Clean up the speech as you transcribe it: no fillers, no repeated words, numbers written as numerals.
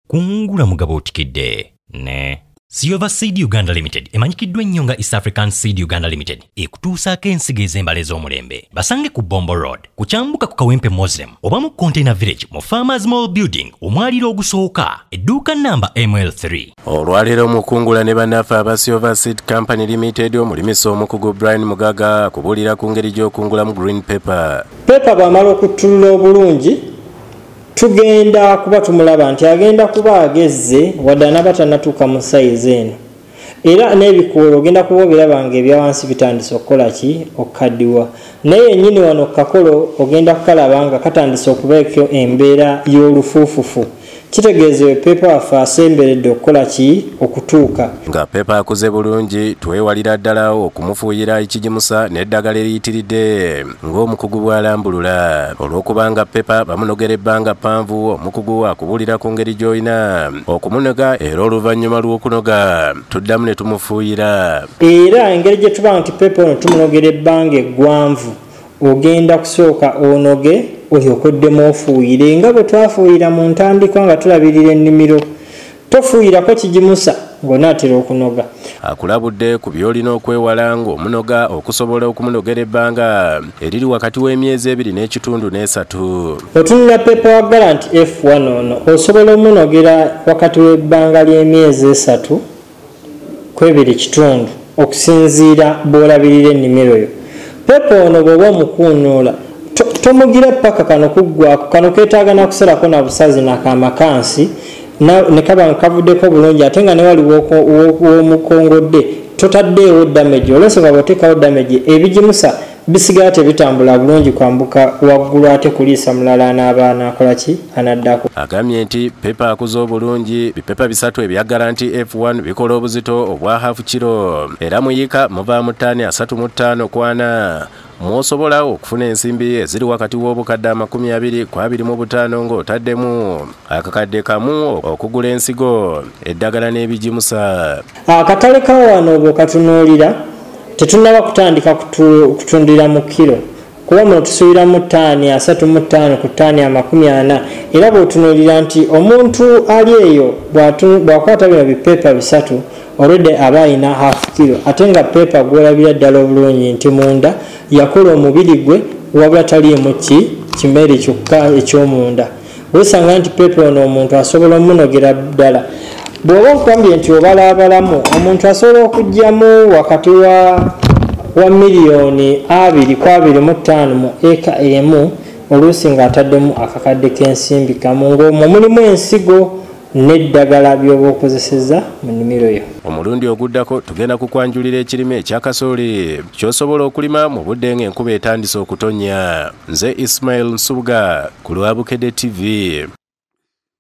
Kungula mugabo otikidde ne Silver Seed Uganda Limited emanyikiddwa ennyo nga East African Seed Uganda Limited ekutuusaako ensigo ez'embala ez'omulembe. Basange ku Bombo Road, ku kyambuka ku Kawempe Muslim oba mu Container Village mu Farmers Mall Building omwaliro ogusooka, edduuka namba ML3. Olwaleero omukungula ne bannaffe aba Silver Seed Company Limited, omulimisa omukugu Brian Mugaga akubuulira ku ngeri gy'okungulamu green pepper. Pepper bw'amala okuttulula obulungi, tugenda kuba tumulaba nti agenda kuba agezze wadde anaaba tannatuuka mu sayizi eno, era n'ebikoola ogenda kuba obiraba nga ebya wansi bitandise okukola ki, okukaddiwa. Naye yennyini wano kakolo ogenda kukalaba nga katandise okubeeko embeera y'olufuufufu, kitegeeza pepper waffe asemberedde okukola ki, okutuuka. Nga pepper akuze bulungi, twewalira ddala okumufuuyira ekigimusa n'eddagala eriyitiridde ng'omukugu bw'alambulula. Olw'okubanga pepper bamunogera ebbanga ppanvu, omukugu akubuulira ku ngeri gy'olina okumunoga, era oluvannyuma lw'okunoga tuddamu ne tumufuuyira. Era engeri gye tuba nti pepper ono tumunogera ebbanga eggwanvu, ogenda kusooka onoge olyoke oddemu ofuuyire nga bwe twafuuyira mu ntandikwa nga tulabirira ennimiro. Tofuuyirako kigimusa ng'onaatera okunoga. Akulabudde ku by'olina okwewala ng'omunoga okusobola okumunogera ebbanga eriri wakati w'emyezi 2 n'ekitundu n'esatu. Otunula pepper wa Gallant F1 ono osobola omunogera wakati w'ebbanga ly'emyezi 3 ku 2.5 okusinziira bw'olabirira ennimiro yo. Pepper ono bw'oba omukuunuula tomugira paka kano kuggwako, kano keetaaga na kusalako na busazi nakamakansi ne kaba kavuddeko bulungi, ate nga ne wali w'omukongodde totaddeewo damage. Olw'ensonga bw'oteekawo damage, ebigimusa bisigala tebitambula bulungi kwambuka waggulu ate kuliisa mulala anaaba anaakola ki, anaddako. Agambye nti pepper akuze obulungi, bipepa 3 ebya Gallant F1 bikola obuzito obwa half kilo, era muyika muvaamu ttaani 35 ku 40 mw'osobola okufuna ensimbi eziri wakati w'obukadde 20 ku 25 ng'otaddemu akakadde kamu okugula ensigo, eddagala n'ebigimusa. Akatale ka wano bw'okatunuulira tetunnaba kutandika kutundira mu kiro, kuba muno tusuubiramu ttaani 35 ku ttaani 40. Era bw'otunuulira nti omuntu ali eyo bw'akwata bino bipepa 3 already aba alina half kilo, ate nga pepper gw'olabira ddala obulungi nti munda yakola omubiri gwe wabula taliimu ki kimere kyokka eky'omunda. Weesanga nti pepper ono omuntu asobola omunogera ddala. Bw'oba okugambye nti obalaabalamu, omuntu asobola okuggyamu wakati wa miliyoni 2 ku 25 mu eka emu, oluusi ng'ataddemu akakadde k'ensimbi kamu, ng'omwo mulimu ensigo n'eddagala by'oba okozesezza mu nnimiro yo. Omulundi oguddako tugenda kukwanjulira ekirime ekya kasooli ky'osobola okulima mu budde ng'enkuba etandise okutonnya. Nze Ismail Nsubuga ku lwa Bukedde TV.